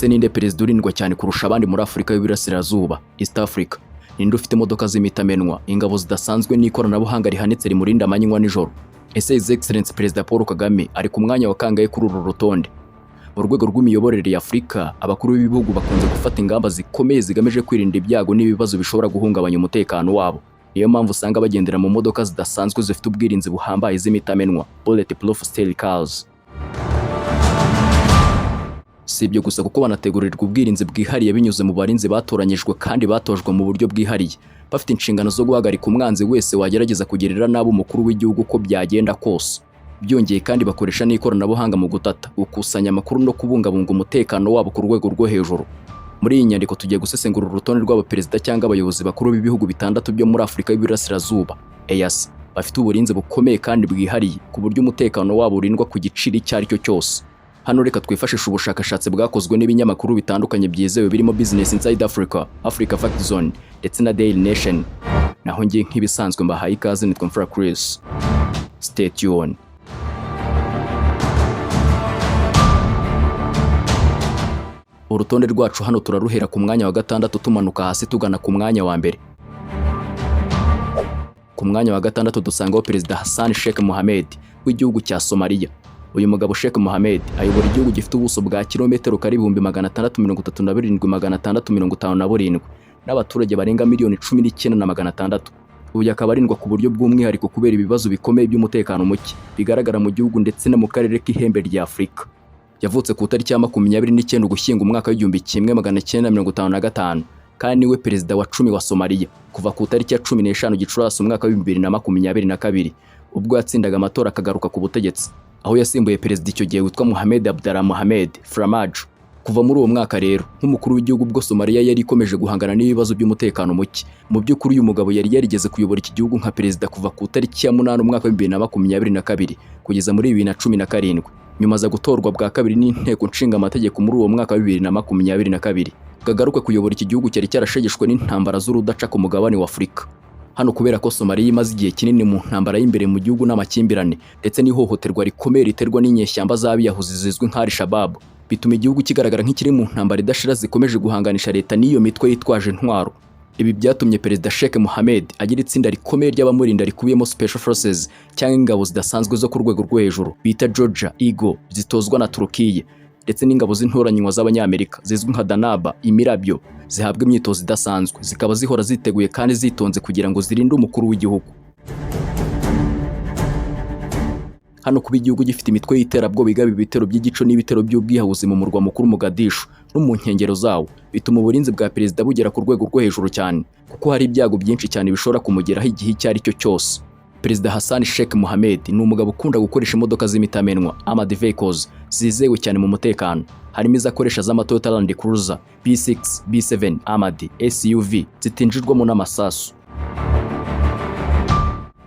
Ese ninde perezida urindwa cyane kurusha abandi muri Afurika y'Iburasirazuba, East Africa? Ninde ufite imodoka z'imitamenwa, ingabo zidasanzwe n'ikoranabuhanga rihanitse rimurinda amanywa n'ijoro? Ese His Excellency Perezida Paul Kagame ari ku mwanya wa kangahe kuri uru rutonde? Mu rwego rw'imiyoborere ya Afurika, abakuru b'ibihugu bakunze gufata ingamba zikomeye zigamije kwirinda ibyago n'ibibazo bishobora guhungabanya umutekano wabo. Niyo mpamvu usanga bagendera mu modoka zidasanzwe zifite ubwirinzi buhambaye z'imitamenwa, bulletproof steel cars. Si ibyo gusa, kuko banategurirwa ubwirinzi bwihariye binyuze mu barinzi batoranyijwe kandi batojwe mu buryo bwihariye, bafite inshingano zo guhagarika umwanzi wese wagerageza kugirira nabi umukuru w'igihugu uko byagenda kose. Byongeye kandi, bakoresha n'ikoranabuhanga mu gutata, gukusanya amakuru no kubungabunga umutekano wabo ku rwego rwo hejuru. Muri iyi nyandiko tugiye gusesengura urutonde rw'abaperezida cyangwa abayobozi bakuru b'ibihugu bitandatu byo muri Afurika y'Iburasirazuba, EAC, bafite uburinzi bukomeye kandi bwihariye ku buryo umutekano wabo urindwa ku giciro icyo ari cyo cyose. Hano reka twifashishe ubushakashatsi bwakozwe n'ibinyamakuru bitandukanye byizewe birimo Business Inside Africa, Africa Fact Zone ndetse na Daily Nation. Naho ngiye nk'ibisanzwe mbahaye ikaze, nitwa Mfura Chris. Stay tuned. Urutonde rwacu hano turaruhera ku mwanya wa gatandatu, tumanuka hasi tugana ku mwanya wa mbere. Ku mwanya wa gatandatu dusangaho Perezida Hassan Sheikh Mohamed w'igihugu cya Somalia. Uyu mugabo Sheikh Mohamed ayobora igihugu gifite ubuso bwa kilometero kare 637,657 n'abaturage barenga miliyoni 19,600. Uyu akaba arindwa ku buryo bw'umwihariko kubera ibibazo bikomeye by'umutekano muke bigaragara mu gihugu ndetse no mu karere k'ihembe rya Afurika. Yavutse ku itariki ya 29 Ugushyingo umwaka w'1955, kandi niwe perezida wa 10 wa Somalia kuva ku itariki ya 15 Gicurasi umwaka w'2022, ubwo yatsindaga amatora akagaruka ku butegetsi, aho yasimbuye perezida icyo gihe witwa Mohamed Abdallah Mohamed Farmajo. Kuva muri uwo mwaka rero nk'umukuru w'igihugu, ubwo Somalia yari ikomeje guhangana n'ibibazo by'umutekano muke. Mu by'ukuri, uyu mugabo yari yarigeze kuyobora iki gihugu nka perezida kuva ku itariki ya 8 umwaka wa 2022 kugeza muri 2017, nyuma aza gutorwa bwa kabiri n'inteko nshinga amategeko muri uwo mwaka wa 2022 kagaruke kuyobora iki gihugu cyari cyarashegeshwe n'intambara z'urudaca ku mugabane wa Afurika. Hano kubera ko Somalia imaze igihe kinini mu ntambara y'imbere mu gihugu n'amakimbirane ndetse n'ihohoterwa rikomeye riterwa n'inyeshyamba z'abiyahuzi zizwi nka Al-Shabaab, bituma igihugu kigaragara nk'ikiri mu ntambara idashira zikomeje guhanganisha leta n'iyo mitwe yitwaje intwaro. Ibi byatumye Perezida Sheikh Mohamed agira itsinda rikomeye ry'abamurinda rikubiyemo Special Forces cyangwa ingabo zidasanzwe zo ku rwego rwo hejuru bita Georgia Eagle zitozwa na Turukiye, ndetse n'ingabo z'intoranywa z'Abanyamerika zizwi nka Danaba, imirabyo, zihabwa imyitozo idasanzwe, zikaba zihora ziteguye kandi zitonze kugira ngo zirinde umukuru w'igihugu. Hano kuba igihugu gifite imitwe y'iterabwoba igaba ibitero by'igico n'ibitero by'ubwiyahuzi mu murwa mukuru Mogadishu no mu nkengero zawo, bituma uburinzi bwa perezida bugera ku rwego rwo hejuru cyane, kuko hari ibyago byinshi cyane bishobora kumugeraho igihe icyo ari cyo cyose. Perezida Hassan Sheikh Mohamed ni umugabo ukunda gukoresha imodoka z'imitamenwa, armored vehicles, zizewe cyane mu mutekano, harimo izo akoresha z'ama Toyota Land Cruiser B6, B7 armored SUV zitinjirwamo n'amasasu,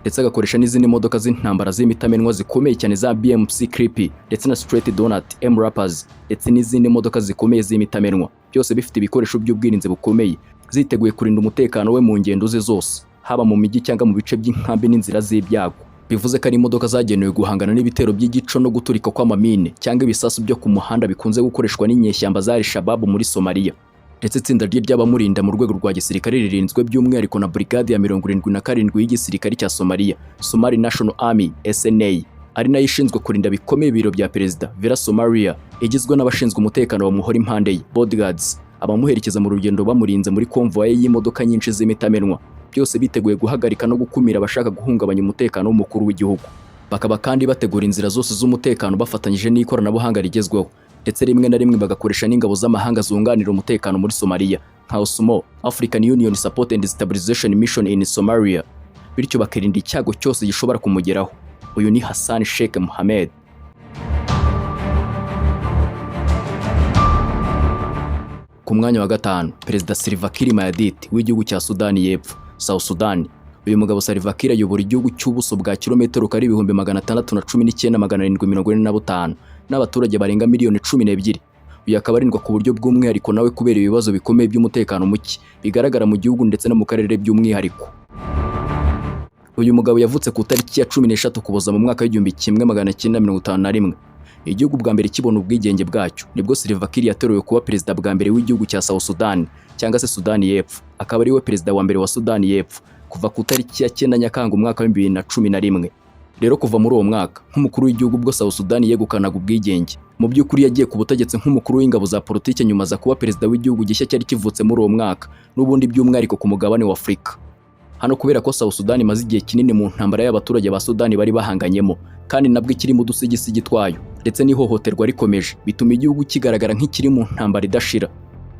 ndetse agakoresha n'izindi modoka z'intambara z'imitamenwa zikomeye cyane za BMC Kirpi ndetse na Street Donut MRAPs, ndetse n'izindi modoka zikomeye z'imitamenwa, byose bifite ibikoresho by'ubwirinzi bukomeye, ziteguye kurinda umutekano we mu ngendo ze zose, haba mu mijyi cyangwa mu bice by'inkambi n'inzira z'ibyago. Bivuze ko ari imodoka zagenewe guhangana n'ibitero by'igico no guturika kw'amamine cyangwa ibisasu byo ku muhanda bikunze gukoreshwa n'inyeshyamba za Al-Shabaab muri Somalia. Ndetse itsinda rye ry'abamurinda mu rwego rwa gisirikare ririnzwe by'umwihariko na Brigade ya 77 y'igisirikare cya Somalia, Somali National Army, SNA, ari nayo ishinzwe kurinda bikomeye ibiro bya perezida, Villa Somalia, igizwe n'abashinzwe umutekano bamuhora impande ye, bodyguards, abamuherekeza mu rugendo bamurinze muri convoy y'imodoka nyinshi z'imitamenwa, byose biteguye guhagarika no gukumira abashaka guhungabanya umutekano w'umukuru w'igihugu. Bakaba kandi bategura inzira zose z'umutekano bafatanyije n'ikoranabuhanga rigezweho, ndetse rimwe na rimwe bagakoresha n'ingabo z'amahanga zunganira umutekano muri Somalia nka AUSSOM, African Union Support and Stabilization Mission in Somalia, bityo bakirinda icyago cyose gishobora kumugeraho. Uyu ni Hassan Sheikh Mohamed. Ku mwanya wa gatanu, Perezida Salva Kiir Mayardit w'igihugu cya Sudani y'Epfo, South Sudan. Uyu mugabo Salva Kiir ayobora igihugu cy'ubuso bwa kilometero kare 619,745 n'abaturage barenga miliyoni 12. Uyu akaba arindwa ku buryo bw'umwihariko nawe kubera ibibazo bikomeye by'umutekano muke bigaragara mu gihugu ndetse no mu karere by'umwihariko. Uyu mugabo yavutse ku itariki ya 13 Ukuboza mu mwaka w'1951. Igihugu bwa mbere kibona ubwigenge bwacyo, nibwo Salva Kiir yatorewe kuba perezida bwa mbere w'igihugu cya South Sudan cyangwa se Sudani y'Epfo, akaba ariwe perezida wa mbere wa Sudani y'Epfo kuva ku tariki ya 9 Nyakanga umwaka wa 2011. Rero kuva muri uwo mwaka, nk'umukuru w'igihugu, ubwo South Sudan yegukanaga ubwigenge, mu by'ukuri yagiye ku butegetsi nk'umukuru w'ingabo za politike, nyuma aza kuba perezida w'igihugu gishya cyari kivutse muri uwo mwaka n'ubundi, by'umwihariko ku mugabane wa Afurika. Hano kubera ko South Sudan imaze igihe kinini mu ntambara y'abaturage ba Sudani bari bahanganyemo, kandi nabwo ikiri mu dusigisigi twayo ndetse n'ihohoterwa rikomeje, bituma igihugu kigaragara nk'ikiri mu ntambara idashira.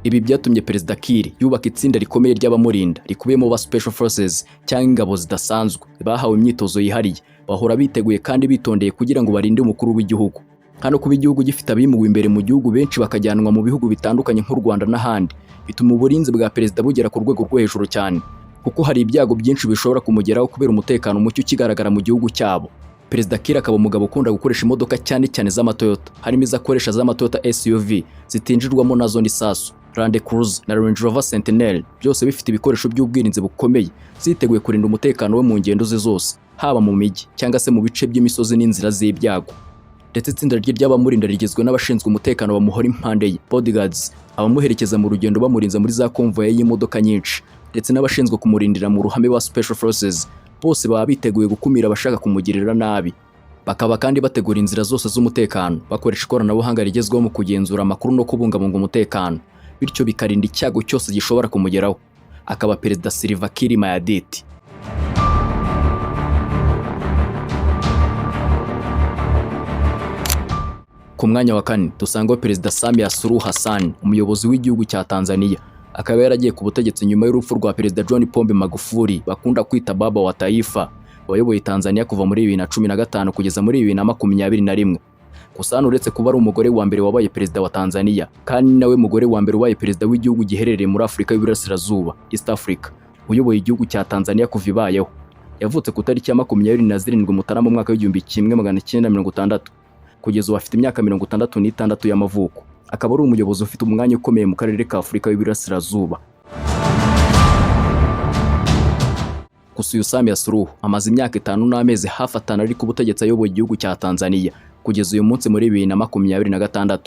Ibi byatumye Perezida Kiir yubaka itsinda rikomeye ry'abamurinda rikubiyemo ba Special Forces cyangwa ingabo zidasanzwe bahawe imyitozo yihariye, bahora biteguye kandi bitondeye kugira ngo barinde umukuru w'igihugu. Hano kuba igihugu gifite abimuwe imbere mu gihugu benshi bakajyanwa mu bihugu bitandukanye nk'u Rwanda n'ahandi, bituma uburinzi bwa perezida bugera ku rwego rwo hejuru cyane, kuko hari ibyago byinshi bishobora kumugeraho kubera umutekano muke ukigaragara mu gihugu cyabo. Perezida Kiir akaba umugabo ukunda gukoresha imodoka, cyane cyane z'amatoyota, harimo izo akoresha z'amatoyota SUV zitinjirwamo nazo n'isasu, Land Cruiser na Range Rover Sentinel, byose bifite ibikoresho by'ubwirinzi bukomeye, ziteguye kurinda umutekano we mu ngendo ze zose, haba mu mijyi cyangwa se mu bice by'imisozi n'inzira z'ibyago. Ndetse itsinda rye ry'abamurinda rigizwe n'abashinzwe umutekano bamuhora impande ye, bodyguards, abamuherekeza mu rugendo bamurinze muri za convoy y'imodoka nyinshi, ndetse n'abashinzwe kumurindira mu ruhame ba Special Forces. Bose baba biteguye gukumira abashaka kumugirira nabi, bakaba kandi bategura inzira zose z'umutekano, bakoresha ikoranabuhanga rigezweho mu kugenzura amakuru no kubungabunga umutekano, bityo bikarinda icyago cyose gishobora kumugeraho. Akaba Perezida Salva Kiir Mayardit. Ku mwanya wa kane dusangaho Perezida Samia Suluhu Hassan, umuyobozi w'igihugu cya Tanzania, akaba yaragiye ku butegetsi nyuma y'urupfu rwa Perezida John Pombe Magufuli bakunda kwita Baba wa Taifa, wayoboye Tanzania kuva muri 2015 kugeza muri 2021. Gusa hano uretse kuba ari umugore wa mbere wabaye perezida wa Tanzania, kandi nawe mugore wa mbere wabaye perezida w'igihugu giherereye muri Afurika y'Iburasirazuba, East Africa, uyoboye igihugu cya Tanzania kuva ibayeho. Yavutse ku tariki ya 27 Mutarama umwaka wa 1960, kugeza ubu afite imyaka 66 y'amavuko, akaba ari umuyobozi ufite umwanya ukomeye mu karere ka Afurika y'Iburasirazuba. Gusa uyu Samia Suluhu amaze imyaka 5 n'amezi hafi 5 ari ku butegetsi ayoboye igihugu cya Tanzania kugeza uyu munsi muri 2026,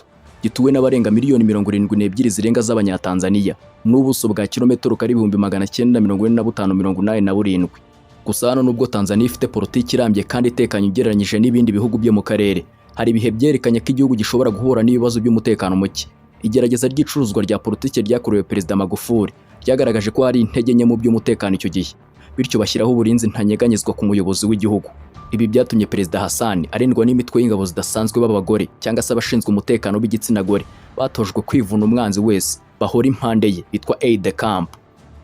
gituwe n'abarenga miliyoni 72 zirenga z'Abanyatanzania, n'ubuso bwa kilometero kari 945,087. Gusa hano nubwo Tanzania ifite politiki irambye kandi itekanye ugereranyije n'ibindi bihugu byo mu karere, hari ibihe byerekanye ko igihugu gishobora guhura n'ibibazo by'umutekano muke. Igerageza ry'icuruzwa rya politiki ryakorewe Perezida Magufuli ryagaragaje ko hari intege nke mu by'umutekano icyo gihe, bityo bashyiraho uburinzi ntanyeganyezwa ku muyobozi w'igihugu. Ibi byatumye Perezida Hassan arindwa n'imitwe y'ingabo zidasanzwe b'abagore cyangwa se abashinzwe umutekano b'igitsina gore batojwe kwivuna umwanzi wese, bahora impande ye, bitwa aide de camp.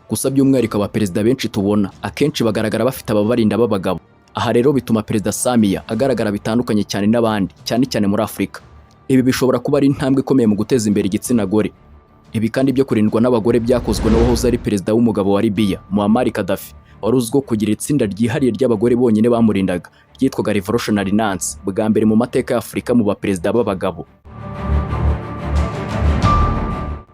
Gusa by'umwihariko abaperezida benshi tubona akenshi bagaragara bafite ababarinda b'abagabo. Aha rero bituma Perezida Samia agaragara bitandukanye cyane n'abandi, cyane cyane muri Afurika. Ibi bishobora kuba ari intambwe ikomeye mu guteza imbere igitsina gore. Ibi kandi byo kurindwa n'abagore byakozwe n'uwahoze ari perezida w'umugabo wa Libya, Muammar Gaddafi, wari uzwiho kugira itsinda ryihariye ry'abagore bonyine bamurindaga, ryitwaga Revolutionary Nance, bwa mbere mu mateka ya Afurika mu baperezida b'abagabo.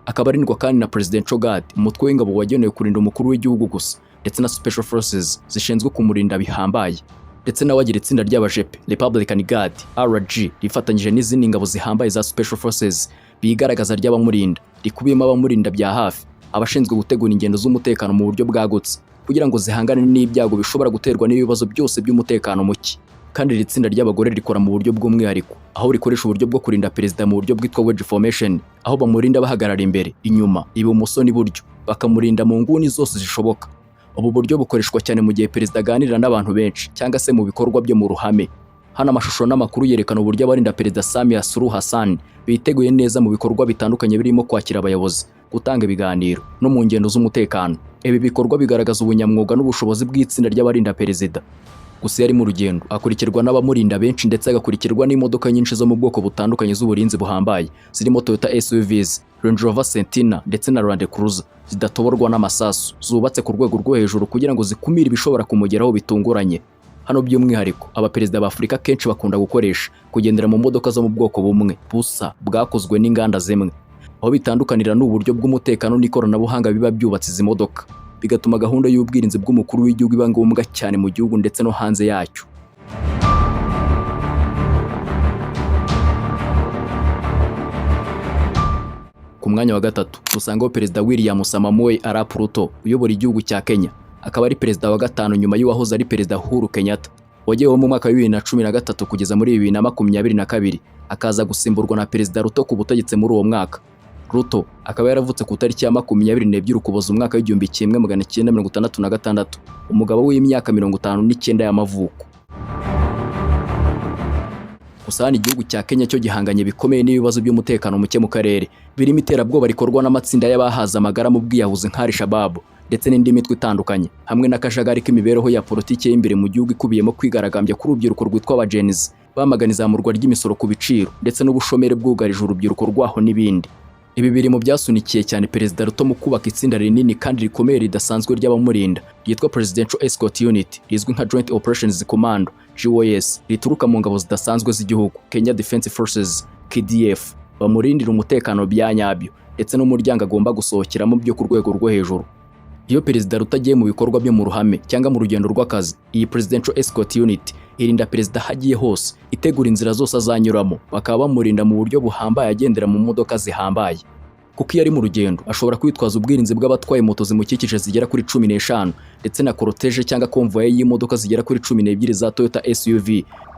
Akaba arindwa kandi na Presidential Guard, umutwe w'ingabo wagenewe kurinda umukuru w'igihugu gusa, ndetse na Special Forces zishinzwe kumurinda bihambaye. Ndetse nawe agira itsinda ry'abajepe, Republican Guard RG, rifatanyije n'izindi ngabo zihambaye za Special Forces bigaragaza ry'abamurinda, rikubiyemo abamurinda bya hafi, abashinzwe gutegura ingendo z'umutekano mu buryo bwagutse kugira ngo zihangane n'ibyago bishobora guterwa n'ibibazo byose by'umutekano muke. Kandi iri tsinda ry'abagore rikora mu buryo bw'umwihariko, aho rikoresha uburyo bwo kurinda perezida mu buryo bwitwa wedge formation, aho bamurinda bahagarara imbere, inyuma, ibumoso n'iburyo, bakamurinda mu nguni zose zishoboka. Ubu buryo bukoreshwa cyane mu gihe perezida aganira n'abantu benshi cyangwa se mu bikorwa byo mu ruhame. Hano amashusho n'amakuru yerekana uburyo abarinda Perezida Samia Suluhu Hassan biteguye neza mu bikorwa bitandukanye birimo kwakira abayobozi, gutanga ibiganiro no mu ngendo z'umutekano. Ibi bikorwa bigaragaza ubunyamwuga n'ubushobozi bw'itsinda ry'abarinda perezida. Gusa iyo ari mu rugendo akurikirwa n'abamurinda benshi, ndetse agakurikirwa n'imodoka nyinshi zo mu bwoko butandukanye z'uburinzi buhambaye, zirimo Toyota SUVs, Range Rover Sentinel ndetse na Land Cruiser zidatoborwa n'amasasu, zubatse ku rwego rwo hejuru kugira ngo zikumire ibishobora kumugeraho bitunguranye. Hano by'umwihariko abaperezida ba Afurika kenshi bakunda gukoresha kugendera mu modoka zo mu bwoko bumwe busa bwakozwe n'inganda zimwe. Aho bitandukanira ni uburyo bw'umutekano n'ikoranabuhanga biba byubatse izi modoka, bigatuma gahunda y'ubwirinzi bw'umukuru w'igihugu iba ngombwa cyane mu gihugu ndetse no hanze yacyo. Ku mwanya wa gatatu dusangaho Perezida William Samoei Arap Ruto uyobora igihugu cya Kenya, akaba ari perezida wa gatanu nyuma y'uwahoze ari Perezida Uhuru Kenyatta wagiyeho mu mwaka wa 2013 kugeza muri 2022, akaza gusimburwa na Perezida Ruto ku butegetsi muri uwo mwaka. Ruto akaba yaravutse ku tariki ya 22 Ukuboza umwaka w'1966, umugabo w'imyaka 59 y'amavuko. Gusa hano igihugu cya Kenya cyo gihanganye bikomeye n'ibibazo by'umutekano muke mu karere, birimo iterabwoba rikorwa n'amatsinda y'abahaza amagara mu bwiyahuzi nka Al-Shabaab ndetse n'indi mitwe itandukanye, hamwe n'akajagari k'imibereho ya politiki y'imbere mu gihugu ikubiyemo kwigaragambya k'urubyiruko rwitwa aba Gen Z bamagana izamurwa ry'imisoro ku biciro ndetse n'ubushomeri bwugarije urubyiruko rwaho n'ibindi. Ibi biri mu byasunikiye cyane Perezida Ruto mu kubaka itsinda rinini kandi rikomeye ridasanzwe ry'abamurinda ryitwa Presidential Escort Unit, rizwi nka Joint Operations Commando JOS, rituruka mu ngabo zidasanzwe z'igihugu Kenya Defence Forces KDF, bamurindira umutekano bya nyabyo ndetse n'umuryango agomba gusohokeramo byo ku rwego rwo hejuru. Iyo Perezida Ruto agiye mu bikorwa byo mu ruhame cyangwa mu rugendo rw'akazi, iyi Presidential Escort Unit irinda perezida aho agiye hose, itegura inzira zose azanyuramo, bakaba bamurinda mu buryo buhambaye agendera mu modoka zihambaye. Kuko iyo ari mu rugendo ashobora kwitwaza ubwirinzi bw'abatwaye moto zimukikije zigera kuri 15, ndetse na cortège cyangwa convoy y'imodoka zigera kuri 12 za Toyota SUV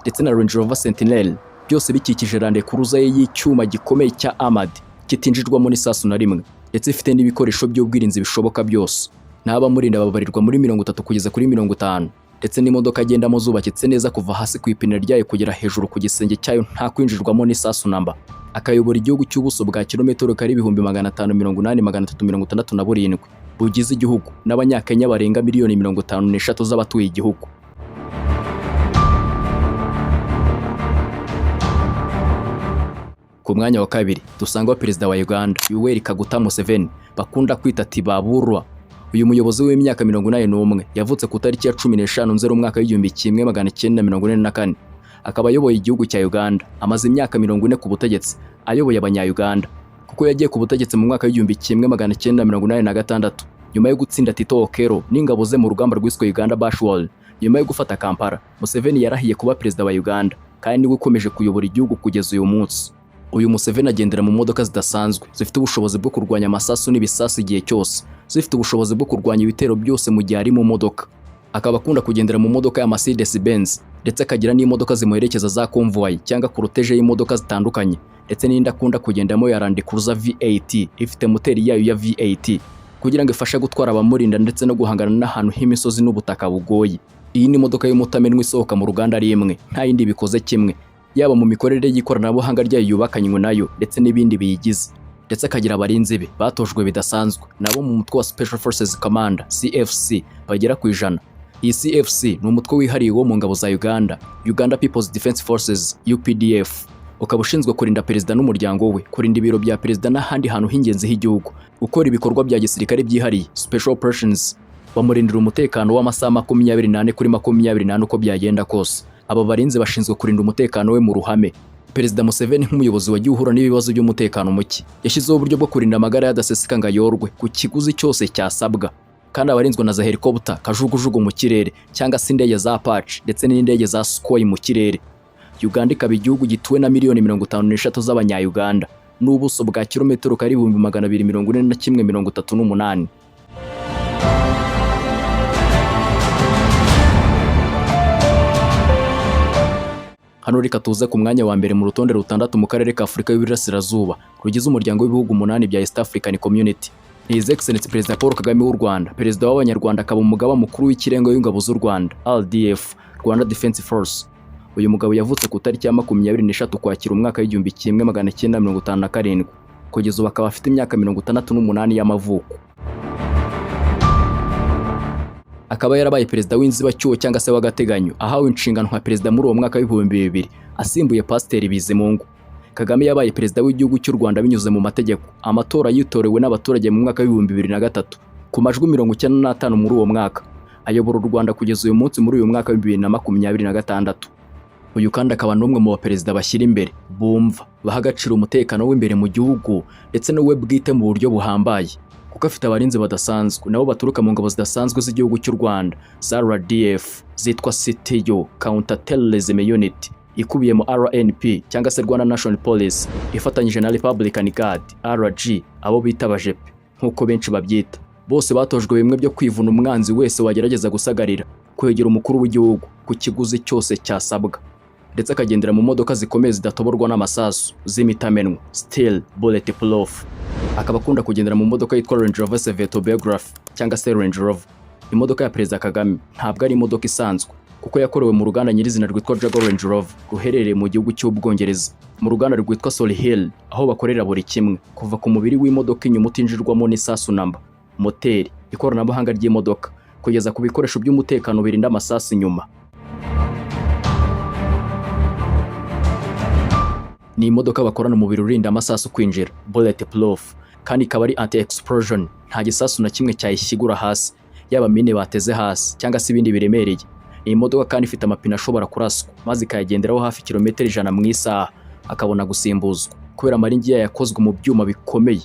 ndetse na Range Rover Sentinel, byose bikikije Land Cruiser ye y'icyuma gikomeye cya armored kitinjirwamo n'isasu na rimwe, ndetse ifite n'ibikoresho by'ubwirinzi bishoboka byose. N'abamurinda babarirwa muri 30 kugeza kuri 50, ndetse n'imodoka agendamo zubakitse neza kuva hasi ku ipine ryayo kugera hejuru ku gisenge cyayo, nta kwinjirwamo n'isasu namba. Akayobora igihugu cy'ubuso bwa kilometero kare 580,367 bugize igihugu, n'Abanyakenya barenga miliyoni 53 z'abatuye igihugu. Ku mwanya wa kabiri dusangaho Perezida wa Uganda Yoweri Kaguta Museveni bakunda kwita Tibaburwa. Uyu muyobozi w'imyaka 81 yavutse ku tariki ya 15 Nzeri umwaka w'1944, akaba ayoboye igihugu cya Uganda. Amaze imyaka 40 ku butegetsi ayoboye Abanya-Uganda, kuko yagiye ku butegetsi mu mwaka w'1986 nyuma yo gutsinda Tito Okello n'ingabo ze mu rugamba rwiswe Uganda Bush War. Nyuma yo gufata Kampala, Museveni yarahiye kuba perezida wa Uganda, kandi niwe ukomeje kuyobora igihugu kugeza uyu munsi. Uyu Museveni agendera mu modoka zidasanzwe zifite ubushobozi bwo kurwanya amasasu n'ibisasu igihe cyose, zifite ubushobozi bwo kurwanya ibitero byose mu gihe ari mu modoka. Akaba akunda kugendera mu modoka ya Mercedes Benz, ndetse akagira n'imodoka zimuherekeza za convoy cyangwa cortège y'imodoka zitandukanye, ndetse n'indi akunda kugendamo ya Land Cruiser V8 ifite moteri yayo ya V8 kugira ngo ifashe gutwara abamurinda ndetse no guhangana n'ahantu h'imisozi n'ubutaka bugoye. Iyi ni imodoka y'umutamenwa isohoka mu ruganda ari imwe, nta yindi bikoze kimwe, yaba mu mikorere y'ikoranabuhanga ryayo yubakanywe nayo ndetse n'ibindi biyigize. Ndetse akagira abarinzi be batojwe bidasanzwe nabo mu mutwe wa Special Forces Command CFC bagera ku 100. Iyi CFC ni umutwe wihariye wo mu ngabo za Uganda, Uganda People's Defence Forces UPDF, ukaba ushinzwe kurinda perezida n'umuryango we, kurinda ibiro bya perezida n'ahandi hantu h'ingenzi h'igihugu, gukora ibikorwa bya gisirikare byihariye special operations, bamurindira umutekano w'amasaha 24/24 uko byagenda kose. Aba barinzi bashinzwe kurinda umutekano we mu ruhame. Perezida Museveni nk'umuyobozi wagiye uhura n'ibibazo by'umutekano muke, yashyizeho uburyo bwo kurinda amagara y'adaseseka ngo ayorwe ku kiguzi cyose cyasabwa, kandi abarinzwe na za helicopter, kajugujugu mu kirere, cyangwa se indege za Apache ndetse n'indege za Sukhoi mu kirere. Uganda ikaba igihugu gituwe na miliyoni 53 z'Abanya-Uganda n'ubuso bwa kilometero kare 241,038. Hano reka tuze ku mwanya wa mbere mu rutonde rutandatu mu karere ka Afurika y'Iburasirazuba rugize umuryango w'ibihugu umunani bya East African Community. Ni His Excellency Perezida Paul Kagame w'u Rwanda, Perezida w'Abanyarwanda, akaba umugaba mukuru w'ikirenga w'ingabo z'u Rwanda RDF, Rwanda Defence Force. Uyu mugabo yavutse ku tariki ya 23 Ukwakira umwaka w'1957, kugeza ubu akaba afite imyaka 68 y'amavuko. Akaba yarabaye perezida w'inzibacyuho cyangwa se w'agateganyo, ahawe inshingano nka perezida muri uwo mwaka w'2000 asimbuye Pasiteri Bizimungu. Kagame yabaye perezida w'igihugu cy'u Rwanda binyuze mu mategeko, amatora yitorewe n'abaturage mu mwaka w'2003 ku majwi 95 muri uwo mwaka. Ayobora u Rwanda kugeza uyu munsi muri uyu mwaka w'2026. Uyu kandi akaba n'umwe mu baperezida bashyira imbere, bumva, baha agaciro umutekano w'imbere mu gihugu ndetse n'uwe bwite mu buryo buhambaye, kuko afite abarinzi badasanzwe nabo baturuka mu ngabo zidasanzwe z'igihugu cy'u Rwanda za RDF zitwa CTU, Counter Terrorism Unit. Ikubiyemo RNP cyangwa se Rwanda National Police, ifatanyije na Republican Guard RG, abo bita abajepe nk'uko benshi babyita. Bose batojwe bimwe byo kwivuna umwanzi wese wagerageza gusagarira kwegera umukuru w'igihugu ku kiguzi cyose cyasabwa, ndetse akagendera mu modoka zikomeye zidatoborwa n'amasasu z'imitamenwa, steel bullet proof. Akaba akunda kugendera mu modoka yitwa Range Rover Autobiography cyangwa se Range Rover. Imodoka ya Perezida Kagame ntabwo ari imodoka isanzwe, kuko yakorewe mu ruganda nyirizina rwitwa Jaguar Range Rover, ruherereye mu gihugu cy'Ubwongereza, mu ruganda rwitwa Solihull, aho bakorera buri kimwe kuva ku mubiri w'imodoka inyuma utinjirwamo n'isasu namba, moteri, ikoranabuhanga ry'imodoka, kugeza ku bikoresho by'umutekano birinda amasasu inyuma. Ni imodoka bakorana umubiri urinda amasasu kwinjira, bullet proof, kandi ikaba ari anti explosion. Nta gisasu na kimwe cyayishyigura hasi, yaba mine bateze hasi cyangwa se ibindi biremereye. Ni imodoka kandi ifite amapine ashobora kuraswa maze ikayagenderaho hafi kilometero 100 mu isaha, akabona gusimbuzwa, kubera amaringi yayo yakozwe mu byuma bikomeye,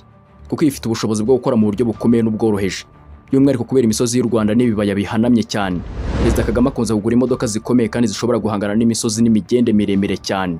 kuko ifite ubushobozi bwo gukora mu buryo bukomeye n'ubworoheje, by'umwihariko kubera imisozi y'u Rwanda n'ibibaya bihanamye cyane. Perezida Kagame akunze kugura imodoka zikomeye kandi zishobora guhangana n'imisozi n'imigende miremire cyane,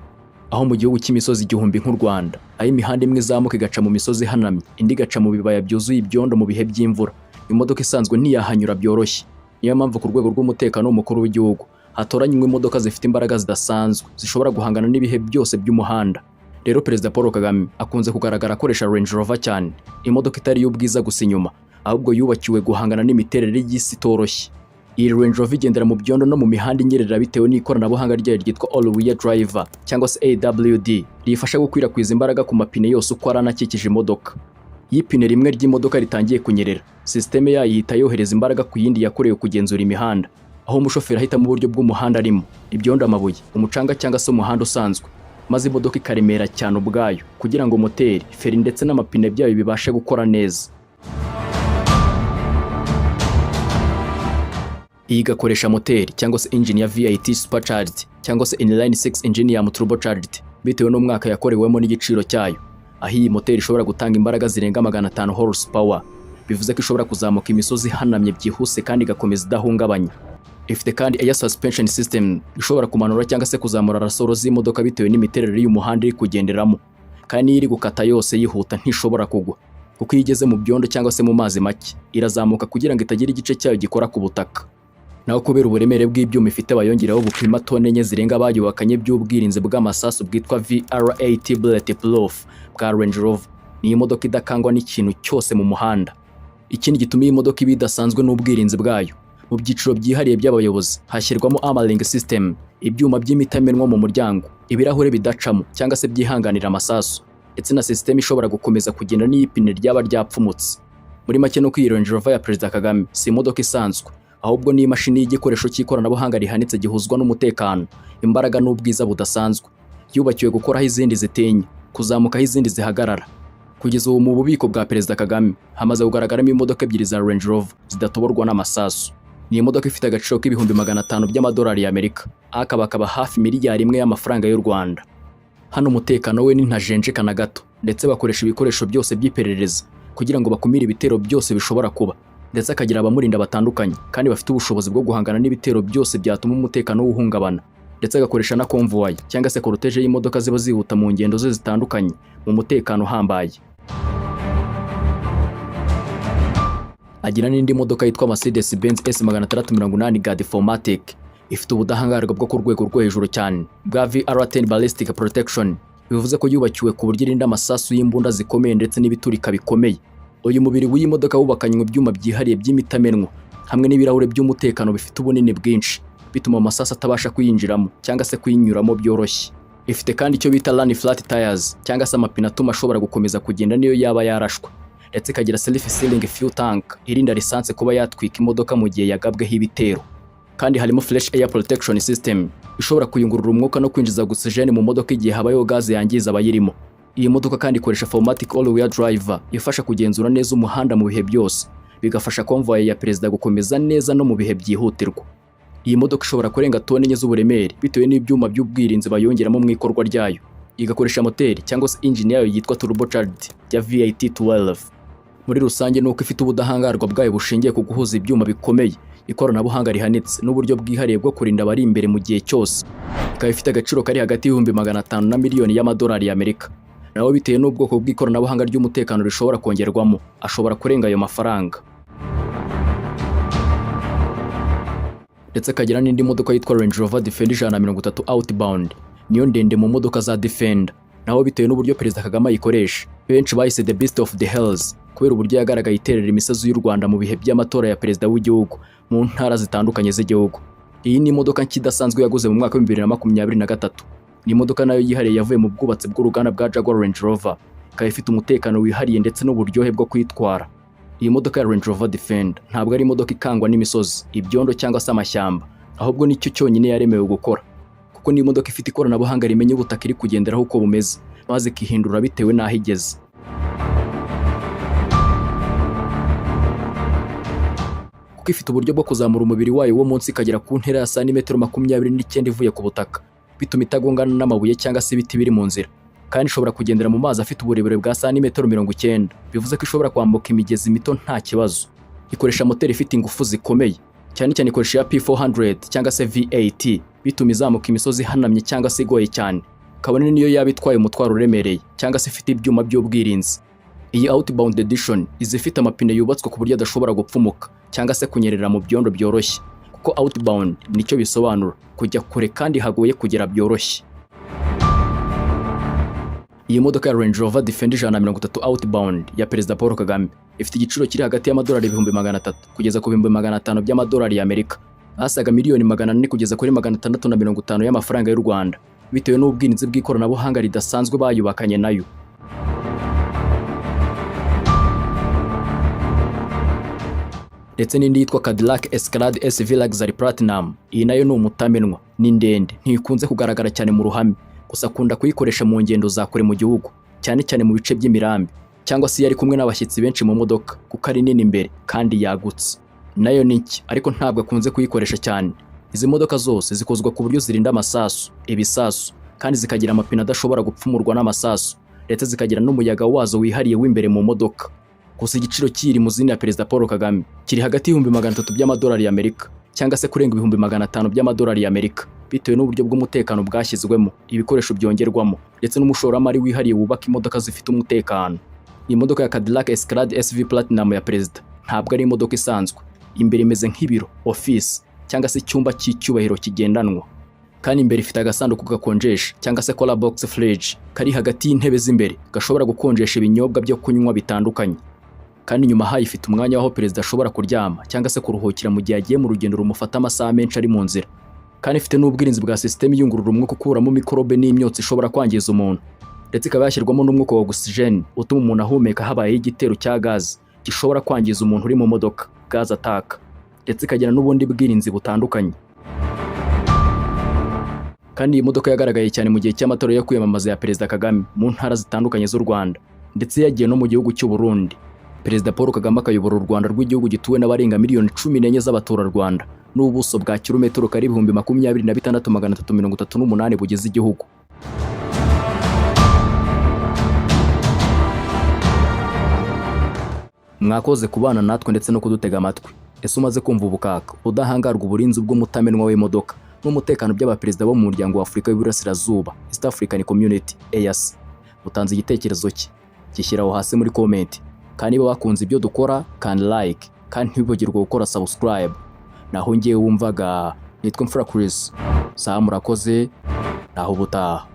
aho mu gihugu cy'imisozi igihumbi nk'u Rwanda, aho imihanda imwe izamuka igaca mu misozi ihanamye, indi igaca mu bibaya byuzuye ibyondo mu bihe by'imvura, imodoka isanzwe ntiyahanyura byoroshye. Niyo mpamvu ku rwego rw'umutekano w'umukuru w'igihugu hatoranywa imodoka zifite imbaraga zidasanzwe, zishobora guhangana n'ibihe byose by'umuhanda. Rero Perezida Paul Kagame akunze kugaragara akoresha Range Rover cyane, imodoka itari iy'ubwiza gusa inyuma, ahubwo yubakiwe guhangana n'imiterere y'isi itoroshye. Iyi Range Rover igendera mu byondo no mu mihanda inyerera bitewe n'ikoranabuhanga ryayo ryitwa All Wheel Driver cyangwa se AWD, riyifasha gukwirakwiza imbaraga ku mapine yose uko ari anakikije imodoka. Iyo ipine rimwe ry'imodoka ritangiye kunyerera, sisiteme yayo ihita yohereza imbaraga ku yindi yakorewe kugenzura imihanda, aho umushoferi ahitamo uburyo bw'umuhanda arimo, ibyondo, amabuye, umucanga cyangwa se umuhanda usanzwe, maze imodoka ikaremera cyane ubwayo kugira ngo moteri, feri ndetse n'amapine byayo bibashe gukora neza. Iyi igakoresha moteri cyangwa se engine ya V8 supercharged cyangwa se inline 6 engine turbocharged, bitewe n'umwaka yakorewemo n'igiciro cyayo, aho iyi moteri ishobora gutanga imbaraga zirenga 500 horsepower, bivuze ko ishobora kuzamuka imisozi ihanamye byihuse kandi igakomeza idahungabanya. Ifite kandi air suspension system ishobora kumanura cyangwa se kuzamura rasoro z'imodoka bitewe n'imiterere y'umuhanda iri kugenderamo, kandi niyo iri gukata yose yihuta ntishobora kugwa, kuko iyo igeze mu byondo cyangwa se mu mazi make irazamuka kugira ngo itagira igice cyayo gikora ku butaka. Naho kubera uburemere bw'ibyuma ifite, bayongeraho bupima tone 4 zirenga bayubakanye by'ubwirinzi bw'amasasu bwitwa VR8 bullet proof bwa Range Rover. Ni imodoka idakangwa n'ikintu cyose mu muhanda. Ikindi gituma iyi modoka iba idasanzwe n'ubwirinzi bwayo. Mu byiciro byihariye by'abayobozi hashyirwamo armoring system, ibyuma by'imitamenwa mu muryango, ibirahure bidacamo cyangwa se byihanganira amasasu, ndetse na system ishobora gukomeza kugenda n'iyo ipine ryaba ryapfumutse. Muri make nuko iyi Range Rover ya Perezida Kagame si imodoka isanzwe, ahubwo ni imashini y'igikoresho cy'ikoranabuhanga rihanitse gihuzwa n'umutekano, imbaraga n'ubwiza budasanzwe, yubakiwe gukoraho izindi zitinya, kuzamukaho izindi zihagarara. Kugeza ubu mu bubiko bwa Perezida Kagame hamaze kugaragaramo imodoka ebyiri za Range Rover zidatoborwa n'amasasu. Ni imodoka ifite agaciro k'500,000 by'amadolari y'Amerika, akaba akaba hafi miliyari 1 y'amafaranga y'u Rwanda. Hano umutekano we ntajenjeka na gato, ndetse bakoresha ibikoresho byose by'iperereza kugira ngo bakumire ibitero byose bishobora kuba, ndetse akagira abamurinda batandukanye kandi bafite ubushobozi bwo guhangana n'ibitero byose byatuma umutekano we uhungabana, ndetse agakoresha na convoy cyangwa se cortège y'imodoka ziba zihuta mu ngendo ze zitandukanye mu mutekano uhambaye. Agira n'indi modoka yitwa Mercedes Benz S 680 Guard 4MATIC, ifite ubudahangarwa bwo ku rwego rwo hejuru cyane bwa VR10 Ballistic Protection, bivuze ko yubakiwe ku buryo irinda amasasu y'imbunda zikomeye ndetse n'ibiturika bikomeye. Uyu mubiri w'iyi modoka wubakanywe ibyuma byihariye by'imitamenwa hamwe n'ibirahure by'umutekano bifite ubunini bwinshi, bituma amasasu atabasha kuyinjiramo cyangwa se kuyinyuramo byoroshye. Ifite kandi icyo bita run flat tires cyangwa se amapine atuma ashobora gukomeza kugenda niyo yaba yarashwe, ndetse ikagira self sealing fuel tank irinda lisansi kuba yatwika imodoka mu gihe yagabweho ibitero. Kandi harimo fresh air protection system ishobora kuyungurura umwuka no kwinjiza oxygen mu modoka igihe habayeho gaze yangiza abayirimo. Iyi modoka kandi ikoresha 4MATIC all wheel driver ifasha kugenzura neza umuhanda mu bihe byose, bigafasha convoy ya perezida gukomeza neza no mu bihe byihutirwa. Iyi modoka ishobora kurenga toni 4 z'uburemere bitewe n'ibyuma by'ubwirinzi bayongeramo mu ikorwa ryayo. Igakoresha moteri cyangwa se engine yayo yitwa turbocharged ya V8 12. Muri rusange ni uko ifite ubudahangarwa bwayo bushingiye ku guhuza ibyuma bikomeye, Ikoranabuhanga rihanitse n'uburyo bwihariye bwo kurinda abari imbere mu gihe cyose. Ikaba ifite agaciro kari hagati y'500,000 na miliyoni y'amadolari y'Amerika. Naho bitewe n'ubwoko bw'ikoranabuhanga ry'umutekano rishobora kongerwamo, ashobora kurenga ayo mafaranga. Ndetse akagira n'indi modoka yitwa Range Rover Defender 130 Outbound, niyo ndende mu modoka za Defender. Naho bitewe n'uburyo Perezida Kagame ayikoresha, benshi bahise The Beast of the Hills kubera uburyo yagaragaye iterera imisozi y'u Rwanda mu bihe by'amatora ya perezida w'igihugu mu ntara zitandukanye z'igihugu. Iyi ni imodoka nshya idasanzwe yaguze mu mwaka wa 2023. Ni imodoka nayo yihariye yavuye mu bwubatsi bw'uruganda bwa Jaguar Range Rover, ikaba ifite umutekano wihariye ndetse n'uburyohe bwo kuyitwara. Iyi modoka ya Range Rover Defender ntabwo ari imodoka ikangwa n'imisozi, ibyondo cyangwa se amashyamba, ahubwo nicyo cyonyine yaremewe gukora. Kuko ni imodoka ifite ikoranabuhanga rimenya ubutaka iri kugenderaho uko bumeze, maze ikihindura bitewe n'aho igeze. Kuko ifite uburyo bwo kuzamura umubiri wayo wo munsi ikagera ku ntera ya santimetero 29 ivuye ku butaka, bituma itagongana n'amabuye cyangwa se ibiti biri mu nzira. Kandi ishobora kugendera mu mazi afite uburebure bwa santimetero 90, bivuze ko ishobora kwambuka imigezi mito nta kibazo. Ikoresha moteri ifite ingufu zikomeye, cyane cyane ikoresha iya P400 cyangwa se V8, bituma izamuka imisozi ihanamye cyangwa se igoye cyane, kabone niyo yaba itwaye umutwaro uremereye cyangwa se ifite ibyuma by'ubwirinzi. Iyi Outbound Edition iza ifite amapine yubatswe ku buryo adashobora gupfumuka cyangwa se kunyerera mu byondo byoroshye, kuko Outbound nicyo bisobanura, kujya kure kandi hagoye kugera byoroshye. Iyi modoka ya Range Rover Defender 130 Outbound ya Perezida Paul Kagame ifite igiciro kiri hagati y'amadolari 300,000 kugeza ku 500,000 by'amadolari y'Amerika, asaga miliyoni 400 kugeza kuri 650 y'amafaranga y'u Rwanda, bitewe n'ubwirinzi bw'ikoranabuhanga ridasanzwe bayubakanye nayo. Ndetse n'indi yitwa Cadillac Escalade SV Luxury Platinum, iyi nayo ni umutamenwa, ni ndende, ntikunze kugaragara cyane mu ruhame, gusa akunda kuyikoresha mu ngendo za kure mu gihugu, cyane cyane mu bice by'imirambi, cyangwa se iyo ari kumwe n'abashyitsi benshi mu modoka, kuko ari nini imbere kandi yagutse. Nayo ni nshya ariko ntabwo akunze kuyikoresha cyane. Izi modoka zose zikozwe ku buryo zirinda amasasu, ibisasu, kandi zikagira amapine adashobora gupfumurwa n'amasasu, ndetse zikagira n'umuyaga wazo wihariye w'imbere mu modoka. Gusa igiciro cy'iyi limuzine ya Perezida Paul Kagame kiri hagati y'300,000 by'amadolari y'Amerika cyangwa se kurenga 500,000 by'amadolari y'Amerika, bitewe n'uburyo bw'umutekano bwashyizwemo, ibikoresho byongerwamo, ndetse n'umushoramari wihariye wubaka imodoka zifite umutekano. Iyi modoka ya Cadillac Escalade SV Platinum ya Perezida ntabwo ari imodoka isanzwe. Imbere imeze nk'ibiro, office, cyangwa se icyumba cy'icyubahiro kigendanwa. Kandi imbere ifite agasanduku gakonjesha cyangwa se cooler box fridge kari hagati y'intebe z'imbere, gashobora gukonjesha ibinyobwa byo kunywa bitandukanye. Kandi inyuma hayo ifite umwanya w'aho perezida ashobora kuryama cyangwa se kuruhukira mu gihe agiye mu rugendo rumufata amasaha menshi ari mu nzira. Kandi ifite n'ubwirinzi bwa sisiteme iyungurura umwuka ukuramo mikorobe n'imyotsi ishobora kwangiza umuntu. Ndetse ikaba yashyirwamo n'umwuka wa oxygen utuma umuntu ahumeka habayeho igitero cya gaze gishobora kwangiza umuntu uri mu modoka, gas attack. Ndetse ikagira n'ubundi bwirinzi butandukanye. Kandi iyi modoka yagaragaye cyane mu gihe cy'amatora yo kwiyamamaza ya Perezida Kagame mu ntara zitandukanye z'u Rwanda, ndetse yagiye no mu gihugu cy'u Burundi. Perezida Paul Kagame akayobora u Rwanda rw'igihugu gituwe n'abarenga miliyoni 14 z'abaturarwanda, n'ubuso bwa kilometero kare 26,338 bugize igihugu. Mwakoze kubana natwe ndetse no kudutega amatwi. Ese umaze kumva ubukaka, ubudahangarwa, uburinzi bw'umutamenwa w'imodoka n'umutekano by'abaperezida bo mu muryango wa Afurika y'Iburasirazuba, East African Community, EAC? Utanze igitekerezo cye, gishyira aho hasi muri comment. Kandi niba bakunze ibyo dukora, kandi like, kandi ntibibagirwe gukora subscribe. Naho ngewe wumvaga nitwa Mfura Chris. Sawa, murakoze, naho ubutaha.